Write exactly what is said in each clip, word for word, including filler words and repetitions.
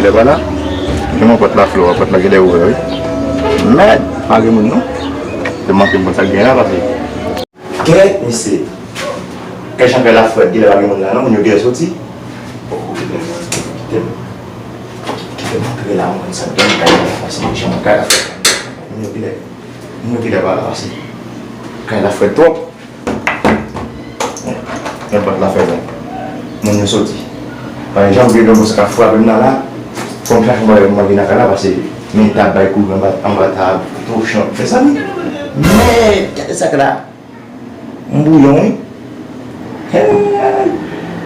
Lè pa la, gen yon pòt la flò, pòt la genlè ouvè, wi. Mèd, pa gen moun non. Se manke m konn sa k gen la, pase. Kèt, mesye. Kè jan kay la frèt, genlè pa gen moun la non, moun yo genlè soti. Kite m. Kite m antre la, mwen konn sa k gen kay la, pase jan kay la frèt. Moun yo genlè, moun yo genlè pa la, pase kay la frèt twòp. Nenpòt la fè bon. Moun yo soti. Pa janm gen granmoun sa k ap frape m nan la. Fò m chache yon bagay pou m manje nan kay la, pase men tab bay kouri anba, anba tab, tou chan. Mezanmi, men gade sa k la. M bouyon, wi. Hey!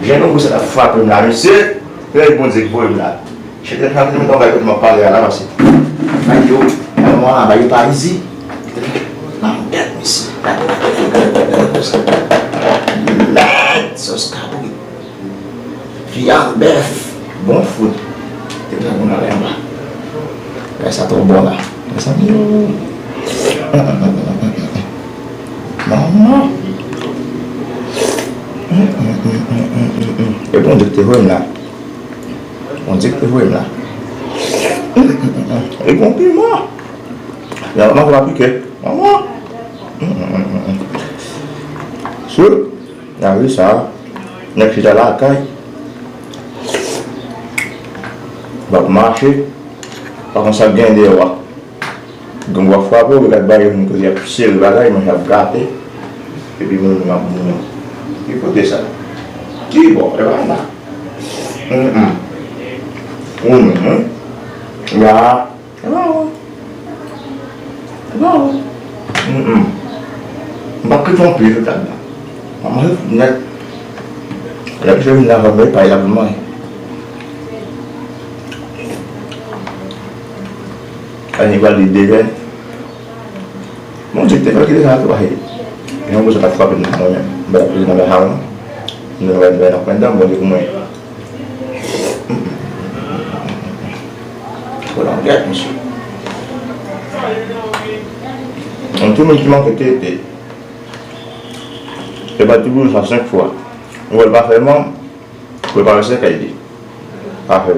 Jan granmoun sa k ap frape m la, mesye. Hey, Bondye k voye m la. Chèf de fami, mwen travay kote m ap pale a la, pase. Bay yo, bay yo, bay yo pa izi. Nan gèt, mesye. Gade, gade, gade, gade, gade, gade, gade, gade. Mèd, sòs kabrit. Vyann bèf. Bon fout. Te pran moun anlè anba. Bagay sa twò bon la. Mezanmi, yo. Manman. E Bondye ki te voye m la. Bondye ki te voye m la. E gon piman. Nan, nan, pa pike. Manman. Sou, nan ri sa, nèg chita lakay. W ap mache, pa konn sa k gen deyò a. Gen w ap frape, ou gad bagay moun kote y ap sere bagay, manje ap gate. Epi moun yo ap mouri. Ki kote sa? Ki bò? E pa la. Hum, hum. Ou menm, wi. Ya. E pa ou. E pa ou. Hum, hum. M p ap kite yon pye sou tab la. M ap manje tout nèt. Lè misye vin la, fò m bay pay la pou l manje. Ann, li pral di devèn. Bon, se te fè ki te sa tou, ahe. Yon gwo sa t ap frape m nan mwen menm. M pa t ap rete nan bagay sa non. M te nan bagay nan kwen dan, Bondye pou mwen. Fò nan gèt, mesye. Yon timoun ki manke tete. E pa ti boul sa senk fwa. Ou wè l pa fè manm, prepare sèkèy li. Pa fè.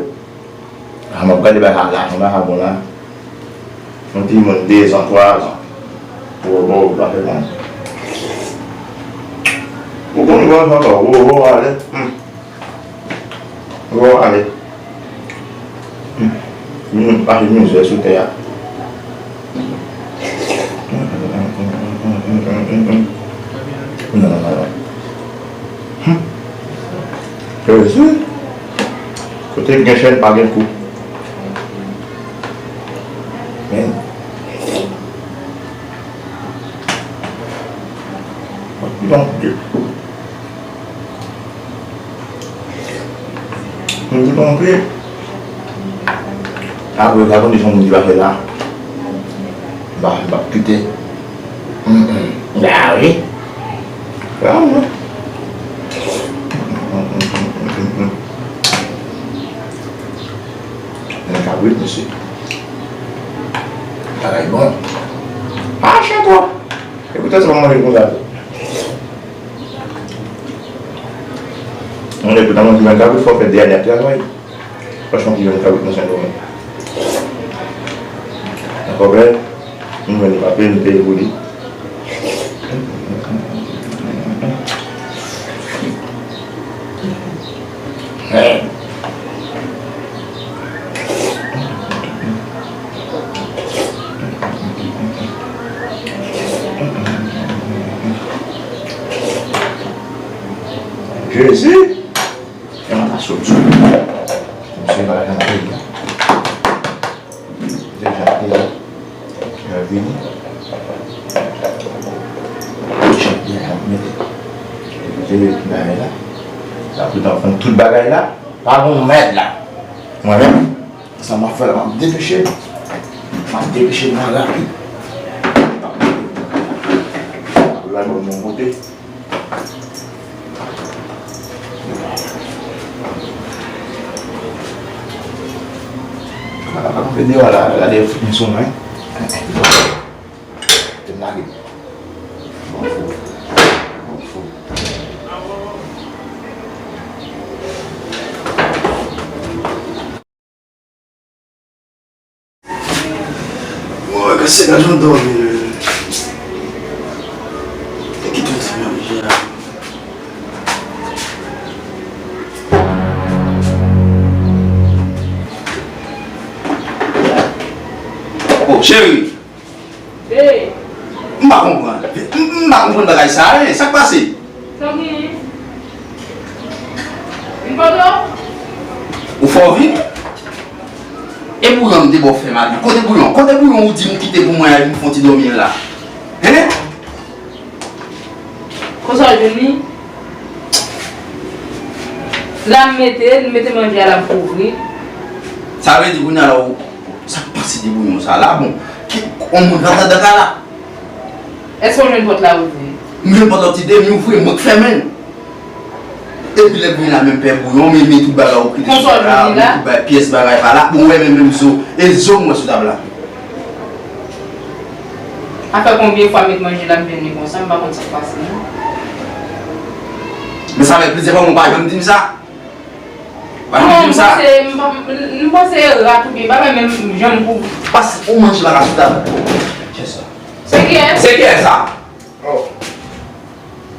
A, m ap gade bagay sa la, jan bagay sa bon la. Yon timoun de zan, twa zan. Ou wè, bon, ou pa fè manm. Ou konn gwo ankò, ou, ou ale. Hmm. Bon, ale. Hmm. Moun pase mizè sou tè a. Non, non, non, non. Hmm. Jezi. Kote k gen chèn, pa gen kou. Men. Donk, M di, "Bon, wi." Apre, sa konn di son moun ki pa fè la. M pa, m pa kite. Mm, mm. Ah wi. Sa, wi. Mm, mm, mm. Men kabrit, mesye. Bagay bon. Pa chè twòp. E poutan, se pa manje konsa. Mwen, epi, nan mwen ki jwenn kabrit, fò w fè dèyè travay. Franchman, ki jwenn kabrit nan Sendomeng. Nan kòb la, m jwenn li pa peye, m peye pou li. Jezi! Yon matasyon sou. Misye pa nan peyi a. Deja te, euh, vini. Jan te ap mete. Epi te mete bagay la. Apre, t ap pran tout bagay la. Pa gon mèd la. Mwen menm. Sa m ap fè la, m ap depeche m. M ap depeche m nan rapid. Apre la, bon, bon kote. Gade deyò la, gade fout m sou mwen. Te m lage. Bon fou. Bon fou. Se pa jan dòmi menm. E kite yon ti manje a. Oh, cheri. Hey. M pa konprann. M, m pa konprann bagay sa a, hein. Sa k pase? Sa w genyen? Vin poto? Ou fè w vin? E bouyon m te ba w fè m ale? Kote bouyon? Kote bouyon ou di m kite pou mwen a, m fè yon ti dòmi la? Hein? Konsa w jwenn li? La m mete, m mete manje a la, m kouvri. Sa vle di kounye a la ou, sa k pase de bouyon sa la? Bon, ki, on moun rantre anndan kay la? Èske w jwenn pòt la ouvri? M jwenn pòt la, ti de, m ouvri, mwen k fèmen l. Epi lè m vin la, menm pè bouyon, men, men tout bagay ou kite sou tab la, men tout bagay, pyès bagay pa la. Bon, wè, men menm zo, e zo m wè sou tab la. Afè konbyen fwa m met manje la, m jwenn li konsa, m pa konn sa k pase non. Men sa fè plizyè fwa, mwen pa janm di m sa. Pa janm di m sa. Non, m panse, m pa, m, m panse rat oubyen bagay, men m janm pou. Pas ou manje bagay sou tab. Kiyès sa? Se kiyès? Se kiyès sa? Oh.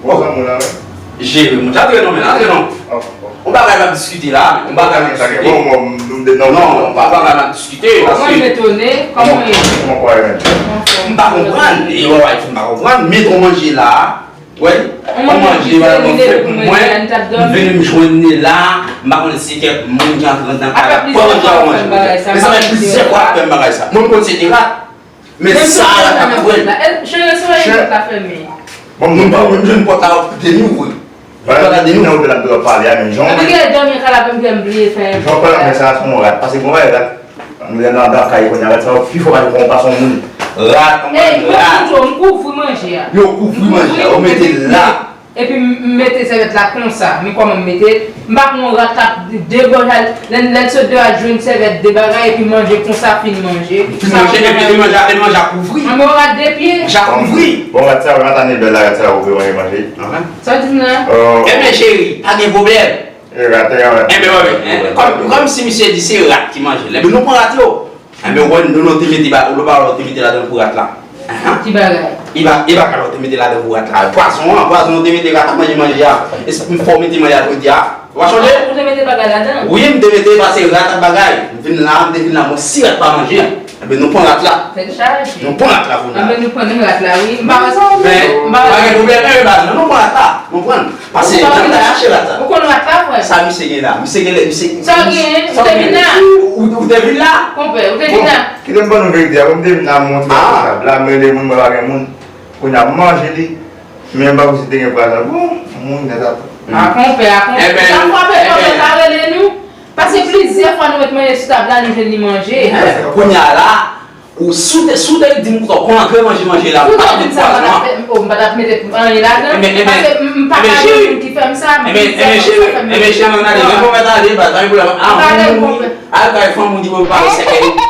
Bon, zanmi w la menm. Jere, monchè, antre non, men, antre non. Oh, oh. On bagay n ap diskite la, men, on bagay n ap diskite. Bon, bon, m, m, non, non, non, on bagay n ap diskite, paske. Mwen m etone, kòman w ye? Kòman w ye menm? M pa konprann, e wè, wè, m pa konprann, met on manje la, wè, on manje, wè, mwen fè pou mwen, m vini m jwenn li la, m pa konn si kèk moun ki antre nan kay la, pran manje a, on manje. Men sa fè plizyè fwa l ap fè m bagay sa. Mwen m konn se te rat. Men sa a la k ap kwè. Cheri, se yon pòt la fèmen. Bon, mwen pa, mwen jwenn pòt la, ou kite m ouvri. Pòt la, kite m ouvri. Ou te la pale a, men jan. Epi gen dòmi an kay la, m bliye fè. Jan pale a, men sa, se yon rat. Paske bon, rat, mwen nan, nan kay kounye a, rat sa, pi fò pa yon pa son moun. Rat, on rat. Ey, mwen kouvri manje a. Yo kouvri manje a, yo mete l la. Epi m, m mete sèvyèt la konsa, men kòman m mete l, m pa konn rat la degòje al, lè, lè l sot deyò al jwenn sèvyèt de bagay, epi manje konsa, fin manje. Fin manje, epi manje a, manje a kouvri. Anben yon rat de pye. Manje a kouvri. Bon, rat sa, rat Anabèl la, rat sa, ou vle manje, manje. Sa w di m nan? Enben, cheri, pa gen pwoblèm. E rat, e rat. Enben, wè, kòm, kòm si misye di se rat ki manje l, enben nou pran rat yo. Enben, ou konn, nou, nou te mete ba, ou pa wè, ou te mete ladan pou rat la. Ahan. Ki bagay? E ba, e bagay la, ou te mete ladan pou rat la. Pwazon an, pwazon, ou te mete rat ap manje manje a. E se pou fò mete manje a jodi a. Ou pa chonje? Ou te mete bagay ladan? Wi, m te mete, pase rat ap bagay. M vin la, m te vin la, mwen, si rat pa manje, enben, nou pran rat la. Tèt chaje. Nou pran rat la, kounye a. Enben, nou pran rat la, wi. M pa wè sa, men, m pa wè. Pa gen pwoblèm, enben, baz, nou pran rat la. Nou pran. Pase, jan m ta chache rat la. Ou konn rat la, frè? Sa misye gen la? Misye gen lè, misye. Sa w gen? Ou te vin la? Ou, ou te vin la? Konpè, ou te vin la? Bon, kite m ban nou verite a, bon, m te vin la, m montre sou tab la, m rele moun, mwen pa gen moun. Kounye a, m manje li, men m pa konn si te gen pwazon. Bon, moun nèt atò. A konpè, a konpè. Enben, sa frape, enben, konpè, pa rele nou. Pase plizyè fwa nou met manje sou tab la, nou jwenn li manje. Kounye a la, Ou, si w te, si w te di m konsa, w konn antre manje, manje la, m pa t ap met pwazon an. Si w te di m sa, m pa t ap fè, oh, m pa t ap mete anyen ladan. Enben, enben, paske m, m pa ka gen moun ki fè m sa, m, enben, enben, cheri, enben, cheri, ann ale, men konpè t ale, pa gen pwoblèm. A, moun mouri, al kay fanm ou di pou yo pale sèkèy.